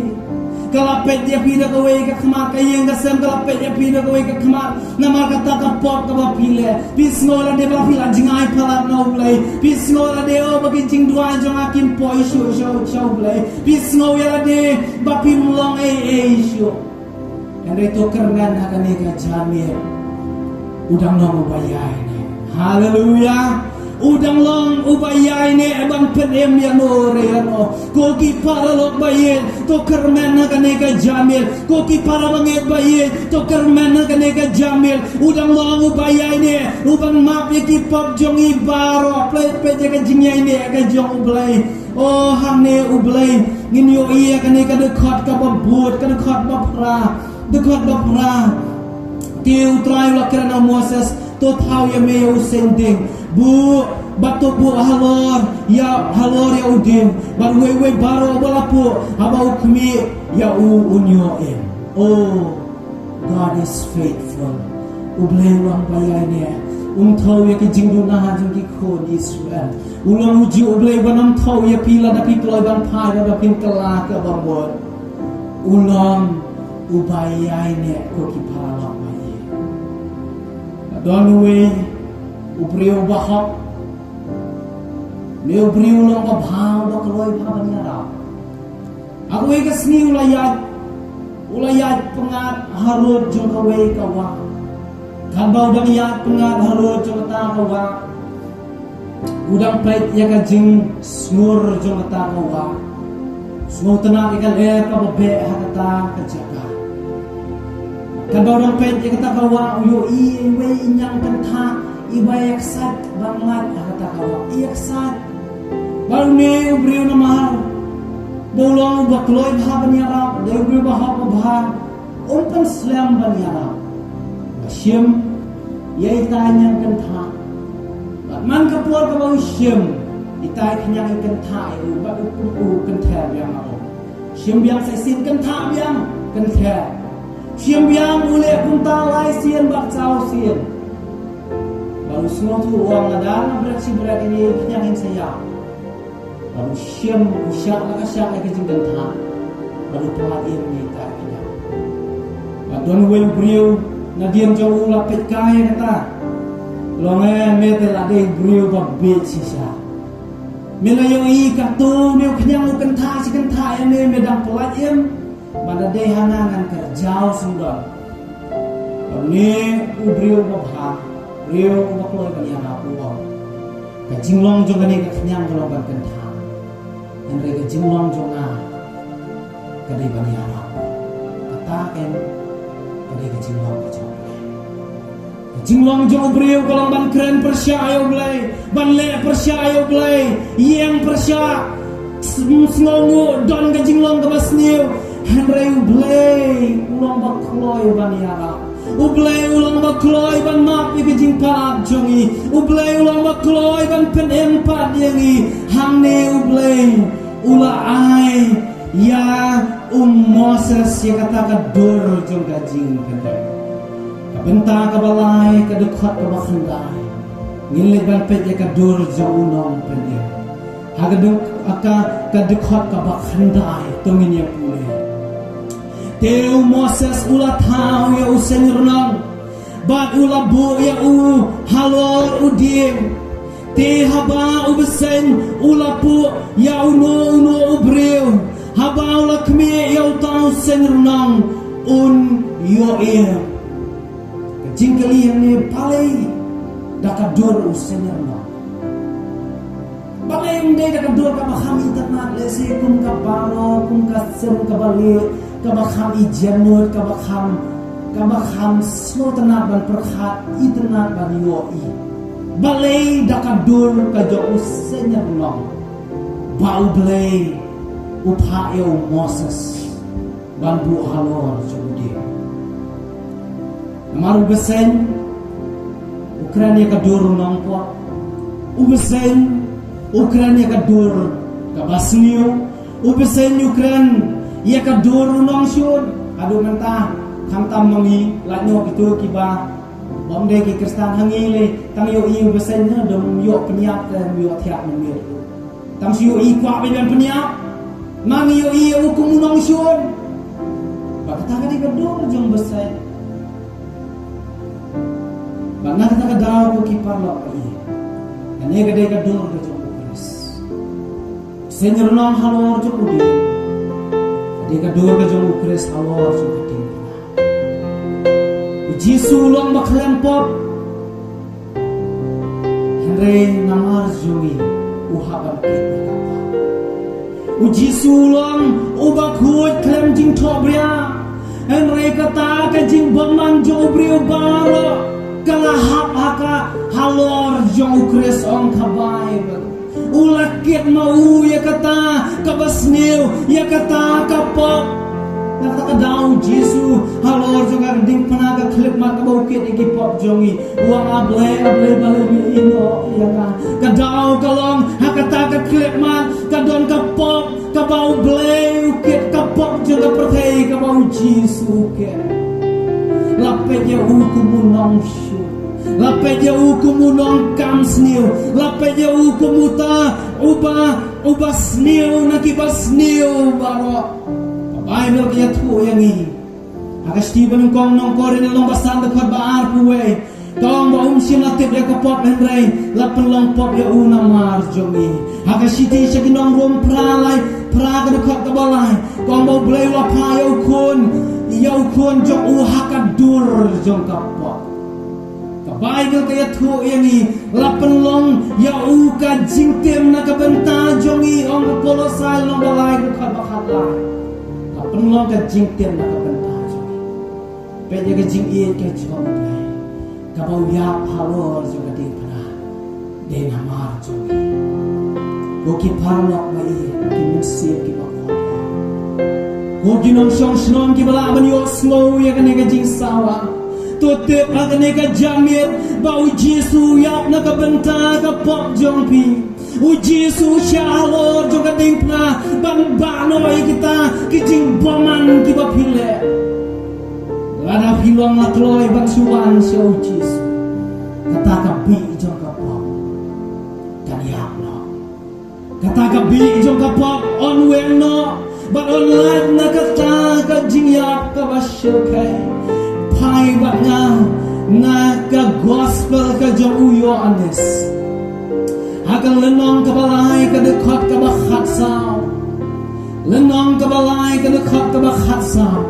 Ka la peit ïa phi da kawei ka khmat, ka ïing ka sem ka la peit ïa phi da kawei ka khmat. Namar kata ka pop kaba phi leh. Phi sngew lade ba phi la jngai palat na U Blei. Phi sngew lade, oh, ba ki jingduwai jong nga kim poi shuh sha U Blei. Phi sngew ïa lade ba phim long ei ei shuh. Hynrei to kyrmen ha kane ka janmiet, u dang long uba ïaineh. Haleluya. U dang long uba ïaineh ban pynim ïano re ïano. Ko ki paralok ba ïeit, to kyrmen ha kane ka janmiet. Ko ki para bangeit ba ïeit, to kyrmen ha kane ka janmiet. U dang long uba ïaineh, uban map ïa ki pop jong ngi baroh. Peit, peit ïa ka jingïaineh ka jong U Blei. Oh, hangne U Blei, ngin ïohi ïa kane ka dkhot kaba bud, ka dkhot ba phra, dkhot ba phra. Te U Trai u la kren ha u Moses, to thaw ïa me ïa u seng dieng. Buh, bad to buh halor ïa, halor ïa u dieng. Bad uwei uwei baroh uba la buh, haba u khmih ïa u, un ïoh im. Oh, God is faithful. U Blei u long ba ïaineh. Um thaw ïa ki jingduna jong ki khun Israel. U long ujuh U Blei uba ym thaw ïa phi lada phi kloi ban phai, lada phin kylla kaba mut. U long uba ïaineh, ko ki paralok ba ïeit. Don uwei u briew uba hok. Une u briew u long uba bha, uba kloi bha ban ïarap. Ha kawei ka sngi u la ïaid, u la ïaid pyngngad harud jong kawei ka wah. Katba u dang ïaid pyngngad harud jong kata ka wah, u dang peit ïa ka jingsngur jong kata ka wah. Sngewtynnad ïa ka lyer kaba beh ha kata ka jaka. Katba u dang peit ïa kata ka wah, u ïohi ïa iwei i ñiang kynthah iba ïaksaid ban lait ha kata ka wah. Ïaksaid. Bad une u briew namar ba u long uba kloi bha ban ïarap, dei u briew ba hok ba bha, um pynslem ban ïarap. Ba shim ïa ita i ñiang kynthah. Bad man ka por kaba u shim ita i ñiang kynthah ïa u, bad u, u, u kynther biang ïa u. Shim biang sa shisien, kynthah biang, kynther. Shim biang, u leh kumta lai sien bad saw sien. Bad u sngewthuh, u ong, lada nga bret shi bret ïa kane ka khñiang, in sa ïap. Bad u shim, u shah la ka shah ïa ka jingkynthah. Bad u pyllait im ïa ita ka khñiang. Bad don uwei u briew nadien jong u la peit kai ïa kata. Long, eh, me te la dei u briew ba bieit shisha. Me la ïohi katto une u khñiang u kynthah shi kynthah ïa me, me dang pyllait im. Ba da dei hana ngan kyrjaw sngewdon. Une u briew uba bha, briew uba kloi ban ïarap, u ong, ka jinglong jong kane ka khñiang ka long ban kynthah. Hynrei ka jinglong jong nga ka dei ban ïarap. Kata kein ka dei ka jinglong ka jong U Blei. Ka jinglong jong u briew ka long ban kren pyrshah ïa U Blei, ban leh pyrshah ïa U Blei, ïeng pyrshah, s-, sngewnguh, don ka jinglong kaba sniew. Hynrei U Blei u long ba kloi ban ïarap. U Blei u long ba kloi ban map ïa ka jingpyllait jong ngi. U Blei u long ba kloi ban pynim pat ïa ngi. Hangne U Blei u la ai Ïa u Moses ïa kata ka dur jong ka jingpyndem. Ka bynta kaba lai, ka dkhot kaba khyndai. Ngin leit ban peit ïa ka dur jong u nongpyndem. Ha ka duk, ka, ka dkhot kaba khyndai, to ngin ïa pule. Te u Moses u la thaw ïa u seng rnong, bad u la buh ïa u halor u dieng. Te haba u bseiñ u la puh ïa uno uno u briew, haba u la khmih ïa uta u seng rnong, un ïoh im. Ka jingkylli hangne, balei da ka dur u seng rnong? Balei ym dei da ka dur kaba kham itynnad, lehse kum ka baroh, kum ka sim kaba lieh, kaba kham ijannud, kaba kham, kaba kham sngewtynnad ban pyrkhat, itynnad ban ïohi. Balei da ka dur ka jong u seng rnong ba U Blei u phah ïa u Moses ban buh halor jong u dieng? Namar u bseiñ u kren ïa ka dur u nongpop. U bseiñ u kren ïa ka dur kaba sniew. U bseiñ u kren ïa ka dur u nongshun. Haduh mynta, khamtam ma ngi, lait noh kito kiba bym dei ki Khristan, ha ngi lei tang ïohi u bseiñ, ne, dang ym ïoh pynïap, ne ym ïoh thiah mynmiet. Tang shu ïohi kwah ban pynïap. Ma ngi ïohi ïa u kum u nongshun. Bad kata ka dei ka dur jong u bseiñ. Bad na kata ka daw, ko ki paralok, ïa kane ka dei ka dur ka jong u Khrist. Seng rnong halor jong u dieng, ka dei ka dur ka jong u Khrist halor jong ka diengphna. U Jisu u long ba khlem pop, hynrei namar jong ngi u hap ban kit na ka pop. U Jisu u long uba khuid khlem jingthohbria, hynrei kata ka jingbymman jong u briew baroh ka la hap ha ka, halor jong u Khrist, ong ka Baibl. U la kit ma u ïa kata kaba sniew, ïa kata ka pop. Na kata ka daw u Jisu halor jong ka diengphna, ka khyllipmat kaba u kit ïa ki pop jong ngi, u ong, A Blei, A Blei, balei me ïehnoh ïa nga? Ka daw ka long, ha kata ka khyllipmat ka don ka pop kaba U Blei u kit, ka pop jong ka pyrthei kaba u Jisu u kit. La peit ïa u kum u nongshun. La peit ïa u kum u nongkam sniew. La peit ïa u kum uta uba, uba sniew na kiba sniew baroh. Ka Baibl ka ïathuh ïa ngi ha ka shithi ba nyngkong Nongkorinth lynnong ba san, dkhot ba arphew wei, ka ong ba um shym la tip ïa ka pop, hynrei la pynlong pop ïa u namar jong ngi. Ha ka shithi sha ki nong Rom phra lai, phra, ka dkhot kaba lai, ka ong ba U Blei u la phah ïa u Khun, ïa u Khun jong u ha ka dur jong ka pop. Ka Baibl ka ïathuh ïa ngi, la pynlong ïa u ka jingtim na ka bynta jong ngi, ong ka Kolosai lynnong ba lai, dkhot ba khatlai. La pynlong ka jingtim na ka bynta jong ngi. Peit ïa ka jingïeit ka jong U Blei kaba u ïap halor jong ka diengphna, dei namar jong ngi. Ko ki paralok ba ïeit, ki mynsiem kiba khuid, ko ki nongshong shnong kiba lah ban ïohsngew ïa kane ka jingsawa, to tip ha kane ka janmiet ba u Jisu u ïap na ka bynta ka pop jong phi. U Jisu u shah halor jong ka diengphna ban bah noh ïa kita ki jingbymman kiba phi leh. Lada phi long la kloi ban shu wan sha u Jisu, kata ka bih jong ka pop kan ïap noh. Kata ka bih jong ka pop yn weng noh bad yn lait na kata ka jingïap kaba shyrkhei. Phai bad nga na ka Gospel ka jong u Ïoannis, ha ka lynnong kaba lai, ka dkhot kaba khatsaw. Lynnong kaba lai, ka dkhot kaba khatsaw.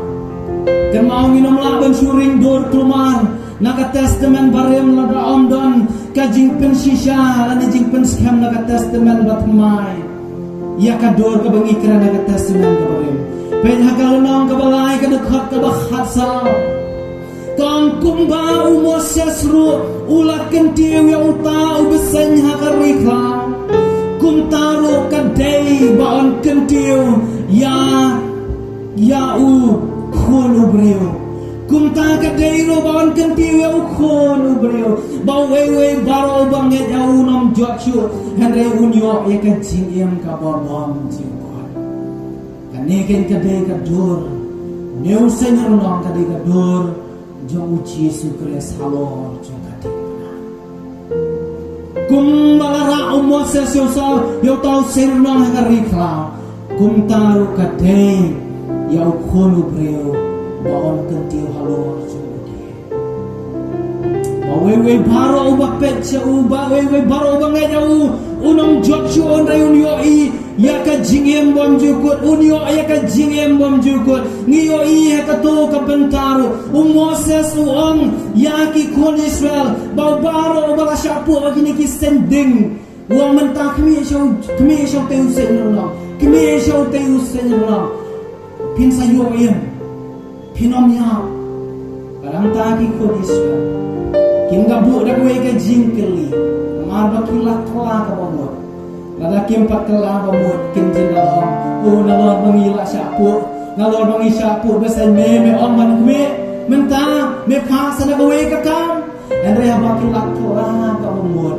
Kynmaw, ngin ym lah ban shu ring dur kulmar na ka Testament Barim lada ym don ka jingpynshisha lane jingpynskhem na ka Testament Bathymmai ïa ka dur kaba ngi kren na ka Testament kaba rim. Peit ha ka lynnong kaba lai, ka dkhot kaba khatsaw. Ka ong, kumba u Moses ruh u la kyntiew ïa uta u bseiñ ha ka ri khlam, kumta ruh ka dei ba yn kyntiew ïa ïa u Khun u briew. Kumta ka dei ruh ba yn kyntiew ïa u Khun u briew, ba uwei uwei baroh uba ngeit ïa u un ym jot shuh, hynrei un ïoh ïa ka jingim kaba bymjukut. Kan Kane ka dei ka dur, ne u seng rnong ka dei ka dur jong u Jisu Khrist halor jong ka diengphna. Kumba la rah u Moses ïa u sa, ïa uta u seng rnong ha ka ri khlaw, kumta ruh ka dei ïa u Khun u briew ba un kyntiew halor jong u dieng. Ba uwei uwei baroh uba peit sha u, ba uwei uwei baroh uba ngeit ïa u, un ym jot shuh, hynrei un ïohi ïa ka jingim bymjukut, un ïoh ïa ka jingim bymjukut. Ngi ïohi ha kato ka bynta ruh, u Moses u ong ïa ki khun Israel, ba u baroh uba la shah puh ha kine ki seng dieng, u ong mynta khmih sha u, khmih sha utei u seng rnong, khmih sha utei u seng rnong. Phin sa ïoh im, phin ym ïap. Ka dang ta ki khun Israel kim da buh da kawei ka jingkylli, namar ba ki la kylla kaba mut. Lada kim pat kylla ba mut, kin jin da ong, o, nalor ba ngi la shah puh, nalor ba ngi shah puh, ba shen me, me ong ban khmih, mynta me phah sa da kawei ka kam. Hynrei haba ki la kylla kaba mut,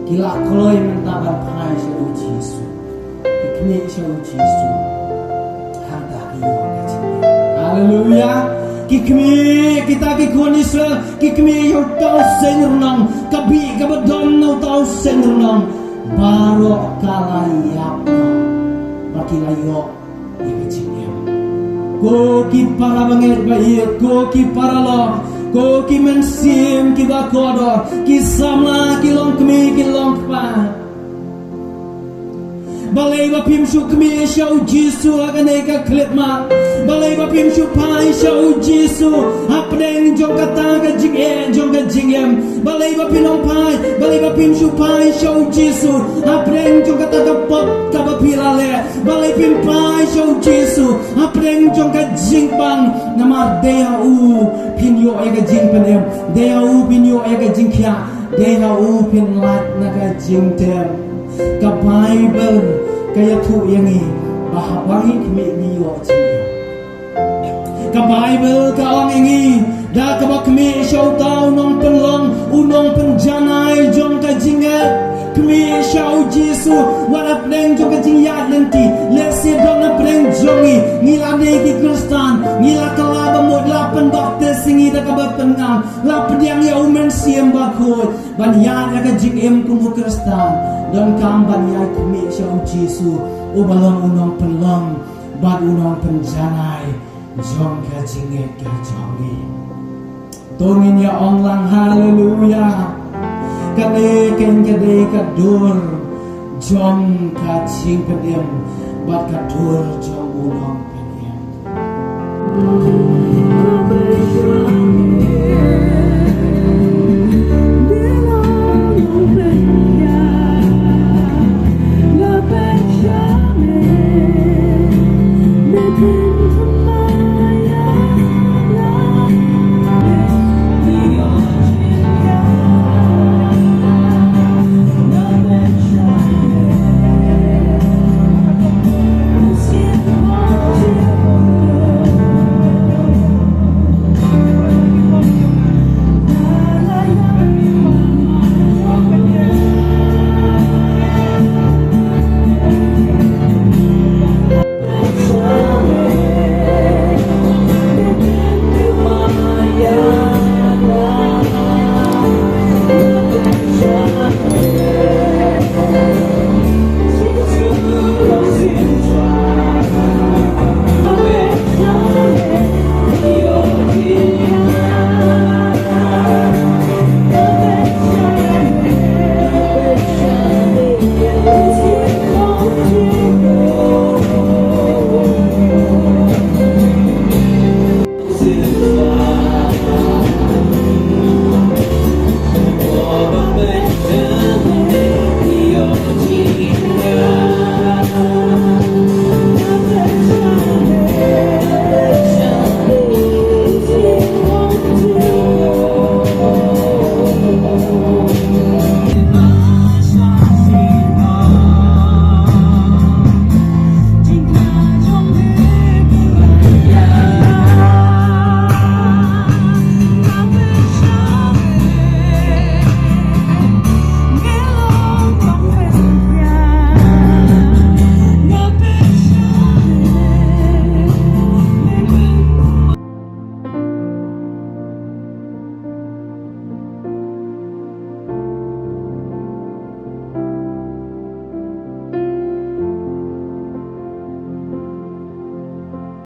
ki la kloi mynta ban phai sha u Jisu, ki khmih sha u Jisu. Hangta ki ïoh ka jingim. Haleluya. Ki khmih, kita ki khun Israel ki khmih ïa uta u seng rnong, ka bih kaba don na uta u seng rnong, baroh ka la ïap noh. Ba ki la ïoh ïa ka jingim. Ko ki para bangeit ba ïeit, ko ki paralok, ko ki mynsiem kiba kordor, ki samla, ki longkmie, ki longkpa. Balei ba phim shu khmih sha u Jisu ha kane ka khyllipmat? Balei ba phim shu phai sha u Jisu hapdeng jong kata ka jingeh jong ka jingim? Balei ba phim phai, balei ba phim shu phai sha u Jisu hapdeng jong kata ka pop kaba phi la leh? Balei phim phai sha u Jisu hapdeng jong ka jingpang? Namar dei ha u phin ïoh ïa ka jingpynim, dei ha u phin ïoh ïa ka jingkhiah, dei ha u phin lait na ka jingtem. Ka Baibl ka ïathuh ïa ngi ba haba ngi khmih ngi ïoh jingim. Ka Baibl ka ong ïa ngi, da kaba khmih sha uta u nongpynlong, u nongpynjanai jong ka jingngeit. Khmih sha u Jisu, wat hapdeng jong ka jingïaid lynti. Lehse don hapdeng jong ngi, ngi la dei ki Khristan, ngi la kylla ba mut, la pynbaptis ïa ngi da kaba pynngam, la pdiang ïa u Mynsiem Bakhuid ban ïaid ïa ka jingim kum u Khristan. Donkam ban ïai khmih sha u Jisu, uba long u nongpynlong bad u nongpynjanai jong ka jingngeit ka jong ngi. To ngin ïa ong lang haleluya. Kane keiñ ka dei ka dur jong ka jingpynim bad ka dur jong u nongpynim.